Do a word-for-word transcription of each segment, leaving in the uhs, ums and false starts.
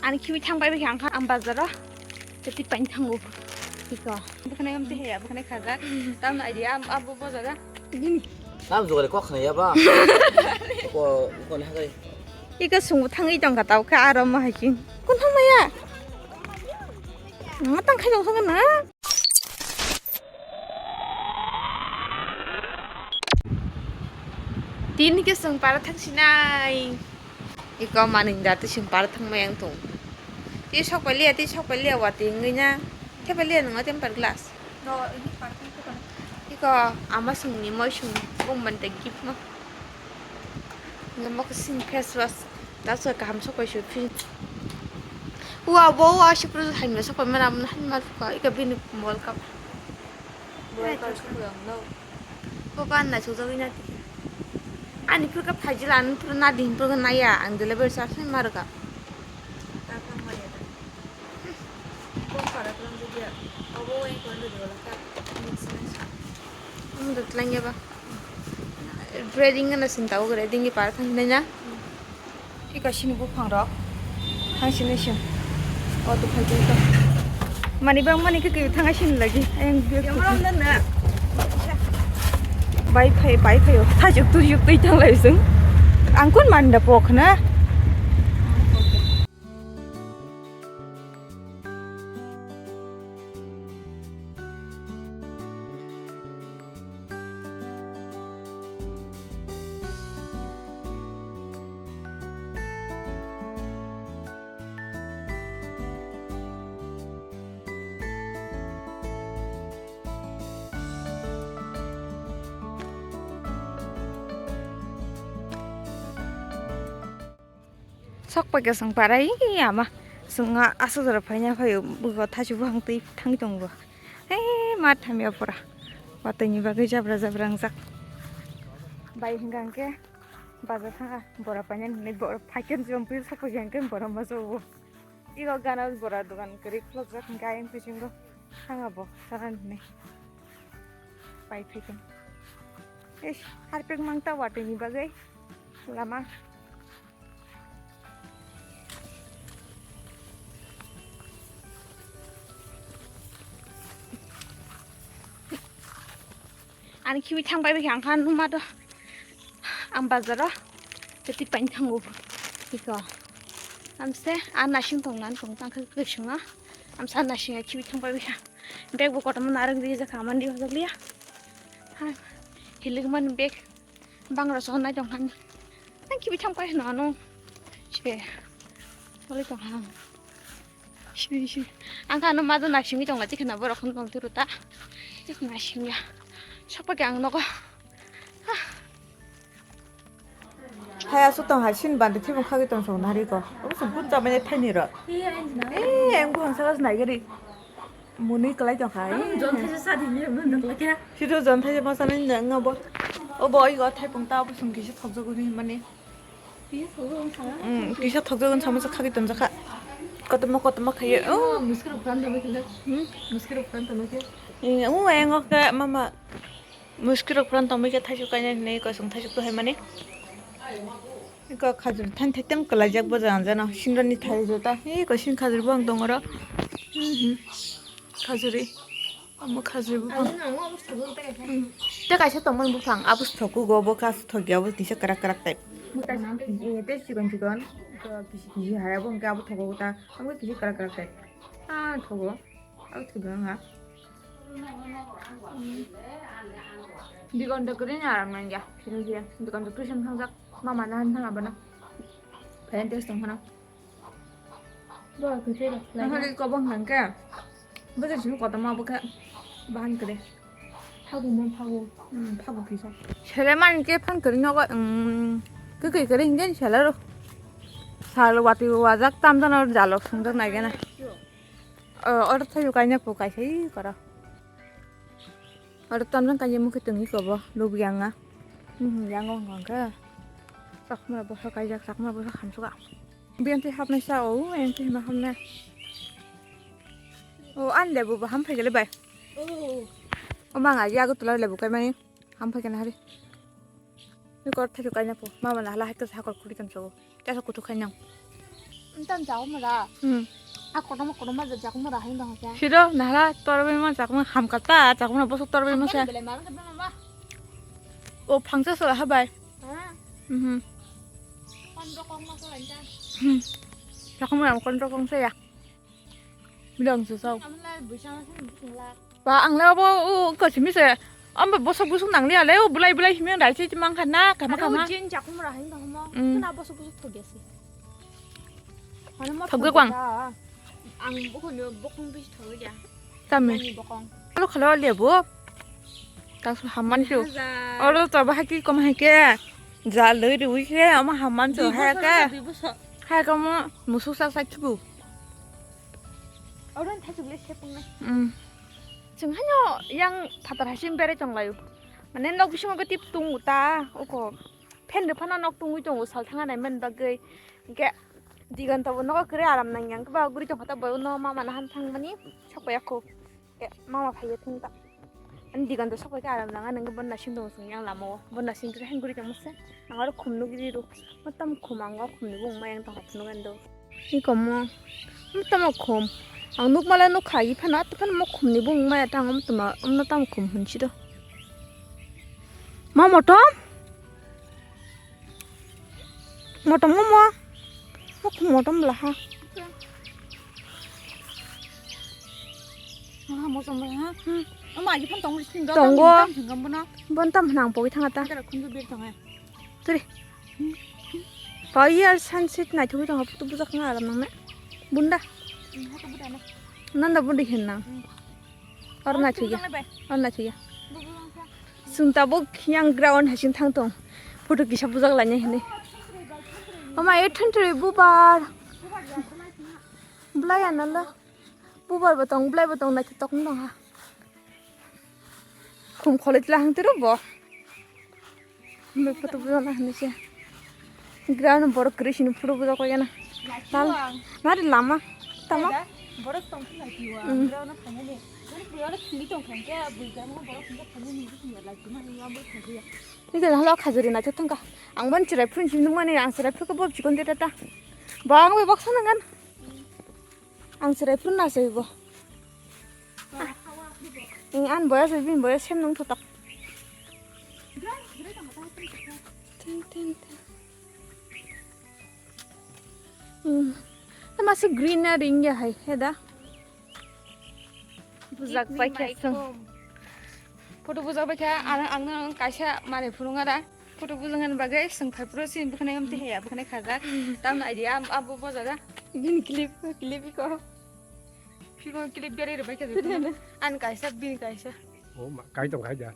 Ani khibi thang pai bai kha ang kha ang bazar o. Tei paini thango. Iko. Bwkhwnai amte heya, bwkhwnai khajak. Tamno idea, am, abo bojara. Bini. Nam jogale kok khna ya ba. Ko, ko na gari. Iko sungu thangwi tong ka tau kha aro ma hai king. Kun thang maya. Ma tang khai jong song na. Tini ke sung para thang sinai. Iko maning da tei sung para thang mai ang tung. Tei sok pai liya, tei sok pai liya, wati wngwi na. Khe pai liya nwngo temper glass. No, ini parking ko kono. Iko ama sung ni moi sung bung ban tei gift no. Namo ko sing face wash. Ta so kaham sok pai su phi. Wa bo wa shi pro han me sok pai mana mun han ma ko. Iko bini mol ka. Mol ka su no. Ko kan na chu jogwi na. Ani phuru khe phaijila, ani phuru nading phuru khe naya, ang delivery charge ni marwkha. Ang da tlangyaba. Breading gana sinta o gre, dingi par thang nai na. Ika sini buphang rok. Thang sini sim. O to phai to. Mani bang mani ke ke thang sini lagi. Ayang dia. Bai phai, bai phai. Thajuk tujuk tui thang lai sung. Ang kun man da pok na. Sok pai ka song parai ama song asok jora phaina phaio bugo thachu buphang twi thangwi tongo. Hei ma thamya pura watwi ni bagwi jabra jabra wngjak. Bai hwnka hwnkhe bazar thanga bora painani hinwi bora phaikhe jompi sok pai hwnkhe bora ma jogo. Iko gana bora dogan kwrwi khulukjak hwnkhe ayang bisingo thanga bo sana hinwi pai phaikhe. Eish harpik mang ta watwi ni bagwi lama. Ani khibi thang pai bai kha ang kha numa do. Ang bazar o tei paini thango. Iko. Amse a nasing tong nan tong tang khe khe sunga. Amsa nasing khibi thang pai bai kha. Bag bo kotorma narwk di jakha amani hojak liya. Ha. Hilik man bag. Bangra so nai tong hani. Ang khibi thang pai hino ano. Se. Bole tong ha. Sini sini. Ang kha ano ma do nasingwi tong la chikhna borok khon tong turu ta. Chikhna singya. Sokpa ke ang nogo. Hai asuk tong hai sin bandi thibung khagwi tong song nari ko. Obo song kun chamani thaini ro. Eh, ang buhang sagas nai gari. Muni kwlai tong kha. Ang jon thaisa sa di ni mun dok la kya. Sido jon thaisa ma sanai nang abo. Obo oi go thaipung ta obo song kisa thokjaguni mani. Kisa thokjaguni sama sa khagwi tong jakha. Kotorma kotorma khaye. Oh. Muskiro pran tong kile. Hmm? Muskiro pran tong kile. Eh, oh, ang ok mama. Muskirok pran tongwi khe thaisuk kainai hinwi kosong thaisuk to haimani. Iko khajur than thaitam kwlaijak bo jana jana sinrani thai jota. Iko sin khajur bo ang tongoro. Mhm. Khajuri. Amo khajur bo. Te kaisa tongmani buphang abo thoku go bo kas thokya bo tisa krak krak tai. Tei chikon chikon. Kisi kisi haya bo hwnkhe abo thogo ta. Amo kisi krak krak tai. Ah thogo. Abo thogo nga. Dikon to kwrwi ni aram nangya. Sini dia. Dikon to tuition thangjak. Mama na han thang abana. Parent test tong khana. Nang hali kobong hangke. Bwswk sini kotorma bwkha. Bahan kwrwi. Phagu mo phagu. Hmm, phagu kisa. Sele man ke phan kwrwi nogo. Hmm, kwkwi kwrwi hingke sele ro. Sal wati wajak tam jano jalo sungdor nai gana. Oh, oro thaio kaina po kaisa ih koro. Oro tamjang kaisa mukhe tongwi kobo lubiyang a. Mhm, yango hwnkha khe. Chakma bosa kaijak, chakma bosa khamsuka. Biyang twi hapnai sa o, yang twi hima hapnai. O, an lebu bo ham phaikhe le bai. O, mang aji ago tula lebu kaimani ham phaikhe na hari. Ni kor thaio kaina po. Mama na hala hai to sakor khuli tong chogo. Tesa kuthuk khai nang. Ntan jago mura. Hmm. A kotorma kotorma jago mura hai dong khe. Siro nahara torbai ma jago ham kata jago mura bosok torbai ma se. Belai mar kata ma. O phangsa so ha bai. Ha. Mhm. Kon rokong ma ko lanja. Hmm. Jago mura kon rokong se ya. Bilang susau. Amla buisang sini bising la. Ba ang le abo o kasimi se. Amba bosok bosok nang liya le o bulai bulai himi rai se mang kha na kama kama. Jin jakum ra hin dong mo. Mm. Kena bosok bosok thok ya si. Thok kwang. Ang bokong bokong bis thok ya. Tami. Ani bokong. Alo khalo le bo. Tang su hamman su. Oro to ba haki kom hai ke. Ja loi rui ke ama hamman su hai ke. Hai ke mo musuk sak sak chu. Oro thachuk le sepung na. Mm. Chwng haino yang phatar hasim berai tong laio. Mane nok bisingo tip tung ta uko. Fan de phano nok tungwi tongo sal thanga nai man bagwi. Hingke digon to nogo kre aram nang yang ba guri tong phata boyo no mama na han thang mani sok ya ko. Ke mama phaiye thung ta. Ani digon to sok ya aram nang nang bon na sing dong sung yang lamo. Bon na sing tre hang guri tong muse. Ang aro khum nugri ro. Matam khum ang o khum ni bung ma yang tong phunu gan do. Iko mo. Matam khum. Ang nuk mala nuk kha i phano at phano mo khum ni bung ma ya tang um tuma um na tam khum hun si do. Ma motom? Motom mo mo. Mo khum motom bla ha. Ha mo som ha. Hmm. Ama agi phan tong ri sing do. Tongo. Tam sing gam bono. Bon tam nang pogwi thanga ta. Kara khum bir tong ha. Turi. Paiya sunset naithogwi tongo, photo bujak nang aram nang ne. Bunda. Hmm, hako buda na. Nanda bundi hin nang. Hmm. Or naithogya. Or naithogya. Bubu wngkha. Chwng tabuk yang ground hasing thang tong. Photo kisa bujak lainai hinwi. Mama, e thantri bubar. Bubar ya, bubar ya, bubar ya. Bubar bo tong, belai bo tong, naithotok wng tong ha. Khum kholoi tla hang tiro bo. Be photo bujana hinwi se. Ground borok kwrwi sini photo bujak koi gana. Tal. Nari lama. Tama. Borok tong khna kiwa. Mm. Ground thamani. Nari priyo na khili tong khangke bui gamo borok khangke thamani ni khini lagi ma ni ma bui khangke. Ni ke halo khajuri na thangka. Ang ban chirai phun sini mani ang chirai phuka bob chikon de tata. Bang be baksa nangan. Ang serai phuru na soi bo. Ang an boya soi bin boya sem nung thotok. Ting, ting, ting. Hmm. Masih green na ring ya hai, ya da? Bujak pai khe song. Photo bujak bai kha, ang, ang nang kaisa mane phunung ara. Photo bujang ani bagwi swng phai phuru sini bwkhwnai amtwi haya bwkhwnai khajak. Tamno idea am abo bojaga. Bini clip, clip iko. Phiko clip gari rwbai kha. An kaisa, bini kaisa. O ma, kai tong kai da.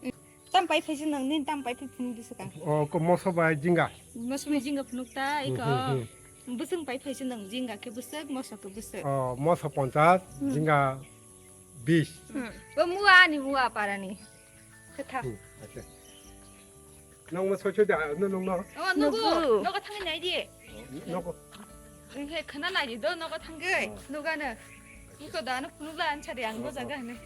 Tam pai phaisa nang nin tam pai phai phunuk disa ka. O ko moso bai jinga. Moso bai jinga phunuk ta iko. Hmm, hmm, hmm. Bwswng pai phaisa nang jinga khe bwswk moso khe bwswk. O moso ponchas, hmm, jinga bis. Hmm. Bo mua ani mua parani. Kwthar. Hmm, acha. Nang ma soi soi da, no, no, no. Oh, nugu. Nugu. Nogo thangwi nai di. Nogo. He khana nai di do, nogo thangwi. Oh. Nugano. Iko da no phunukla an chari ang bo jaga hane.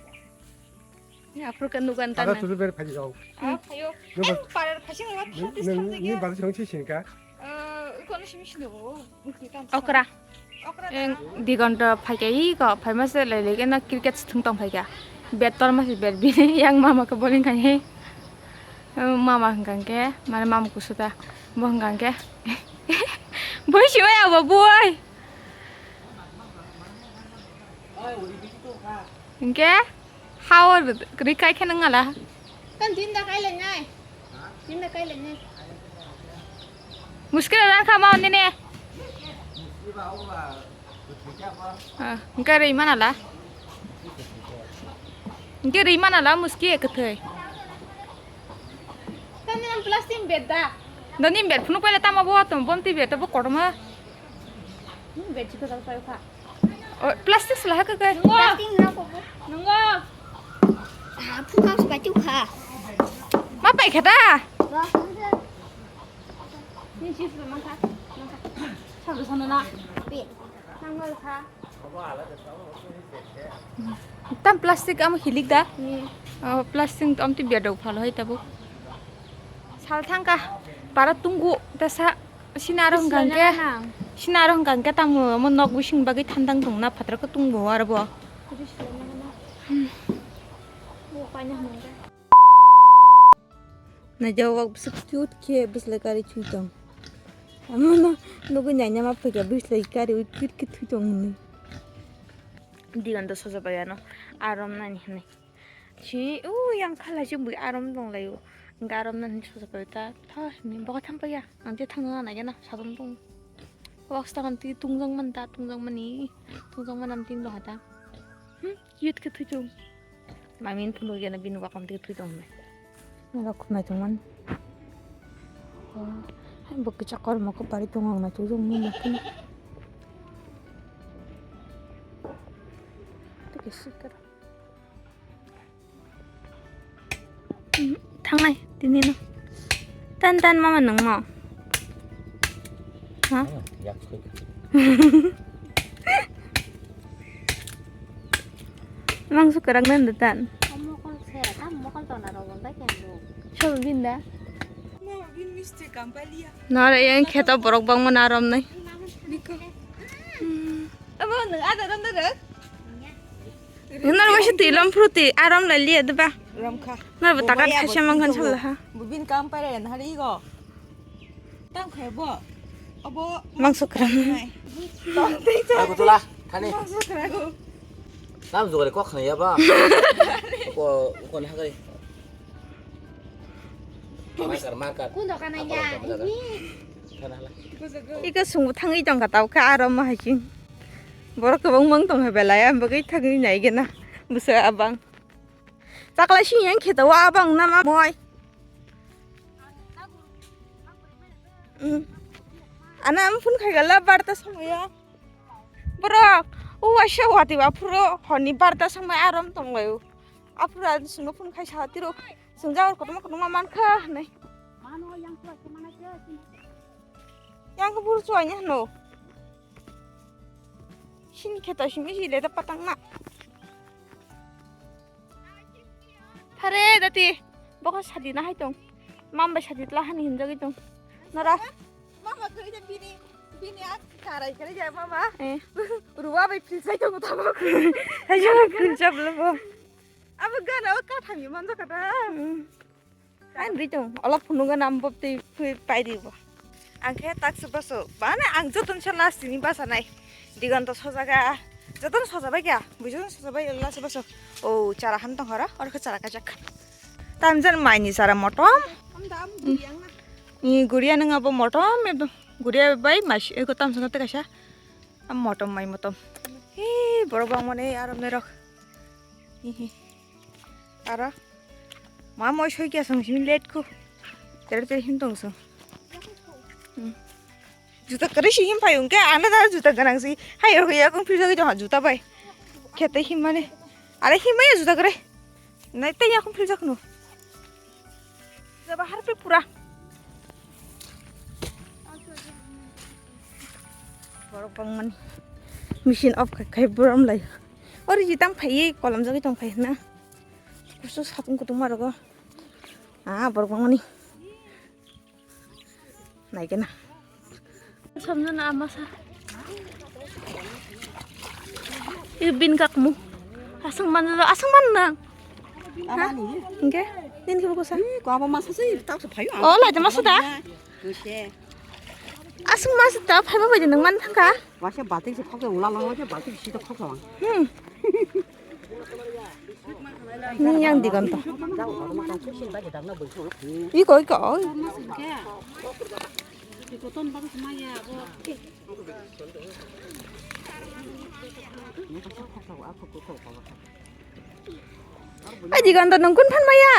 Ni aphuru ka nugan. Ada tana. Tutu ber phai jao. Ah, phayo. Nugo. Em, parar phasing wa. Ni, ni, ni bar song si sin ka. Eh, iko no simi sini bo. Okra. Okra. Eng, da. Digonta phaikha iko, phaima se lai lai khe na cricket se thung tong phaikha. Bat torma se bat bini, yang mama khe bowling khai he. Mama hwnkha khe, mane mama kusuta. Bo hwnkha khe. Boi si bai abo boi. Hwnkhe? Hao rwk-, rwk kai khe nang ala. Kan din da kai lai nai. Din da kai lai nai. Muskil rang kha ma nini. Ah, hwnkhe rwi mana la. Hwnkhe rwi mana la muski kwthwi. Kan nang plastic bed da. Doni bed phunuk paila tamo bo tom bomti bed bo kotorma. Hmm, bed chikon payo kha. Oh, plastic sela ha khe. Nungo. Plastic na ko. Nungo. Ah, phukang se pati kha. Ma pai kha da? Ba. Ni chips ba mang kha. Mang kha. Sa do sana na. Be. Nang mal kha. Tam plastic amo hilik da? Hmm. Oh, plastic am ti biadok phalo hai tabuk. Sal thangka para tunggu tesa sini aro hwnkha hwnkhe Sina aro hwnkha hwnkhe tamo omo nok bising bagwi thandang tongna phatar khe tungbo aro bo. Naijak wak bwswk cute khe bwslai karwi thui tong. Omono nugwi naina ma phaikha bwslai karwi cute khe thui tong hinwi. Digon to soja bai ano arom nani hinwi. Si, u, yang khala si bui arom tong lai o. Hingke arom nani soja pai ta, tha, ni boka thang paiya. Ang je thang na nai gana, sabun tong. Wak sta kan ti tungjang man ta, tungjang mani, tungjang man am tin boha ta. Hmm, cute ke thui tong. Mamin phunu gana bini wak am ti thui tong me. Nara khunai tong man. Hai bo kicha kor moko pari tong ang na tu jong ni moko. Tike sikar. Thangnai tini no. Tan tan mama nung mo. Ha? Yak soi. Mangso kwrak nan da tan. Mokol se, tam mokol tona rok bai kendo. Chol bin da. Nore yang kheto borok bangma na romnai. Abo nung ada rom da rek. Nor waisa twi lom phuru twi arom lai liya deba. Ramkha. Nor bo takat khaisa mangkhan sabla ha. Bubin kam pare na hari go. Tam khai bo. Abo mangso kram. Tam tei ta. Aku tulah khani. Mangso kram go. Nam jogare kok khani ya ba. Ko ko na gari. Markar markar. Kun dokan ya. Khana la. Iko sungbo thangwi tongkha tau kha arom ma haiching. Borok kwbang mang tongkha belai, ang bagwi thangwi naigena bwsa abang. Chakla sing yang khe tao abang na ma moi. Mm. Ana am phun khai gala barta somoyo. Borok, o waisa wati ba phuro honi barta somoi arom tonglaio. Aphuru ani sungno phun khai sa tiro. Sung jawar kotorma kotorma mankha hinwi. Yang buru chuaini hano. Sini khe to simi si le da patang na. Phare dati bokha sadi na hai tong. Mam bai sadi tla hani hinjagwi tong. Nara. Mama koi da bini bini a karai kare ja mama. Eh. Ruwa bai philsai tong tamo. Hai jang philsap lo bo. Abo gana o kathami manjak kata. Hmm. Ang ri tong, ola phunukgana ang bob twi phui pai di bo. Ang khe tak se baso, bana ang joton se last ni basa nai. Digon to sojaga, joton sojabai kya, bui joton sojabai last baso. O chara han tong hara, or khe chara kajak. Tam jan mai ni chara motom. Ni guria nang abo motom, ekdom guria bai mas, eko tam sanga te kaisa. Am motom mai motom. Hi, borok bangmani arom nerok. Hi, hi. Aro ma moi soi kya song simi let ku. Tere tere him tong song. Hmm. Juta kare si him phai ungke anda da juta ganang si. Hai ro ya kong phirjagwi tong juta bai. Khete him mane. Are him mane juta kare. Nai te ya kong phirjak no. Jaba harpe pura. Borok bangmani. Machine off khai khai borom lai. Ori jitang phai kolom jagwi tong phai na. Kusu sapung kutung marogo. Ah, borok bangmani. Naikena. Samjana amasa. Ibi bin kakmu. Asang mana, asang mana? Hingke? Nini ke buku sa? Ko abo masa sih, tak sepayu. Oh, lai masa da? Asang masa da, phai ba bai nang man thangka. Wasa batik se phaksa ula lang, wasa batik sita phaksa lang. Hmm. Ni yang di ganto. Iko, iko. Ai di ganto nung kun phan maya?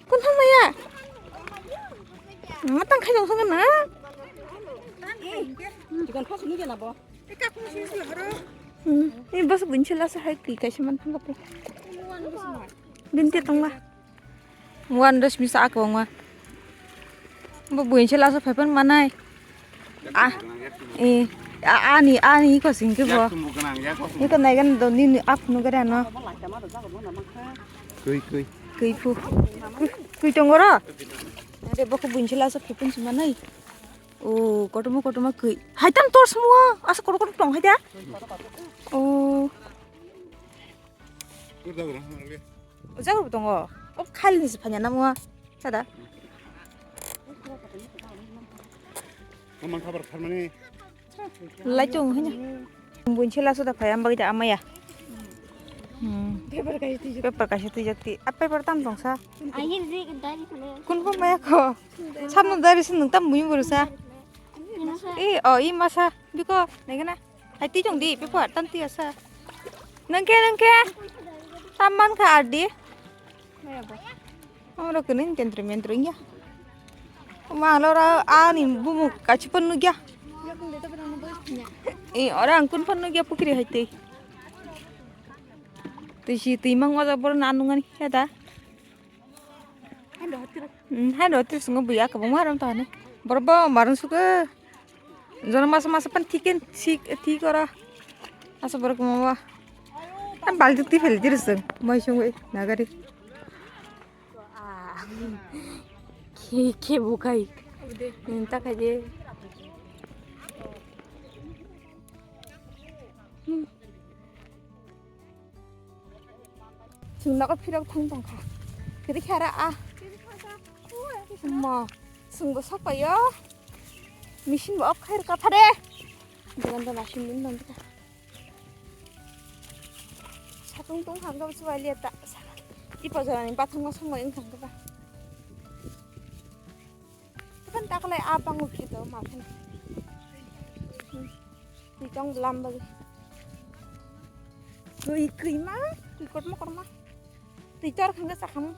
Kun phan maya? Matang khai jong sangan na? Di ganto sini ke na bo? Hmm. Ini bos buncil asa hai ki kaisa man thang kape. Binti tongba. Wan dos misa ako ngwa. Bo buncil asa phaipan manai. Ah. Eh, a- ani ani ko sing ke bo. Iko nai gan do ni ni ap nu gara no. Kui kui. Kui pu. Kui tongoro. Ade bo ko buncil asa phaipan si manai. Oh, kotorma kotorma kwi. Hai tam tor smuwa. Asa kotor kotor tong hai da. Oh. Jaga bo tongo. O khali ni se phanya na muwa. Sada. Kaman khabar tharmani. Lai chong hanya. Bunchi la suda phaya, ang bagwi da amaya. Hmm. Paper kaisa twijak ti. A paper tam tong sa. Ayer je dari kule. Kun kun maya ko. Samno dari sin nung tam bui buru sa. Ina sa. Eh, oh, i masa. Biko, nai gana. Hai ti chong di, paper tam ti asa. Nang khe, nang khe. Tam man kha ar di. Oro kwnwi tentro mentro wngya. Ma lora ani bumuk kachi pon nugya. E, ora ang kun pon nugya pukri hai tei. Tei si tei mang waja bor na nungani heda. Hmm, hai do tris ngo buya ka bung maram tane. Bor bo marun suka. Jono masa masa pan thiken thik thik ora. Asa borok mama. An balti ti phel dir sung. Mai sung we nagari. Ke ke bukai. Minta kaje. Chwng nogo phirok thang tongkha. Kiri khara a. Ma, chwngbo sokpaio. Machine bo off khairokha phare. Dogan dona sindin dong kita. Satung tong kham gabo chuwai liya ta. Ipa jorani bathang ma songma wng thang gaba. Tepan takalai a pangu kito ma phen. Twi tong lam bagi. Twi kwi ma, twi korma korma. Twi tor khang sa kham.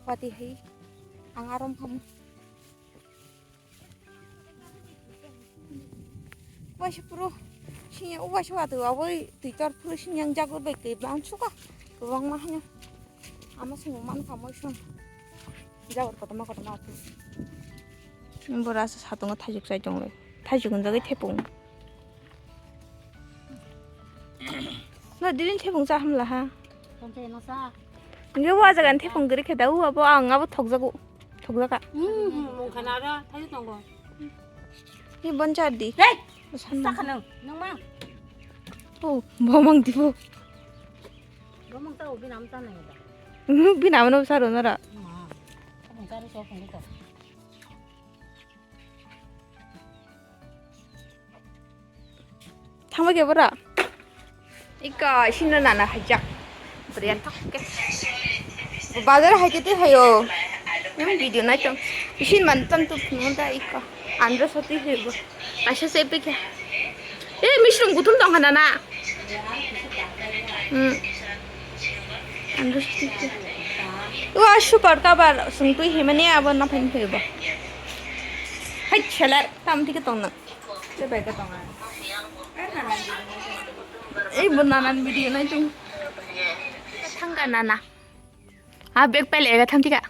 Wati hai. Ang arom kham. Waisa puro. Sinya waisa wati aboi twi tor puro sinya jago bai kwi bang suka. Kwbangma hanya. Ama songma man kha moi song. Jabor kotorma kotorma aphi. Bora asa satungo thaijuk chai tonglai. Thaijuk hwnjagwi thepung. No dirin thepung cha hamla ha. Tonte no sa. Nge wa jagan thepung giri khe da u abo ang abo thokjago. Thokjaka. Hmm, mung khana ro thaijuk tongo. Ni bon cha di. Hey! Sa khanang, nang ma. Oh, bomang di bo. Bomang ta ubi nam ta nang da. Bina mano sa ro nara. Ma. Bomang ta ro so phung ko. Thangba khe bora. Ika sino nana hajak. Bria thok ke. Bazar hai kete hayo. Yang video nai tong. Isin man tam tu phunun ta ika. Andro soti hebo. Kaisa se pe khe. Eh, misrung guthum tong khana na. Hmm. Andro soti khe. Wa super cover sung tui himani abo na phain hebo. Hai seller tam tike tong na. Ei bo nanan video nai tung. Thangka nana. Ah, bag pele ga thang tika.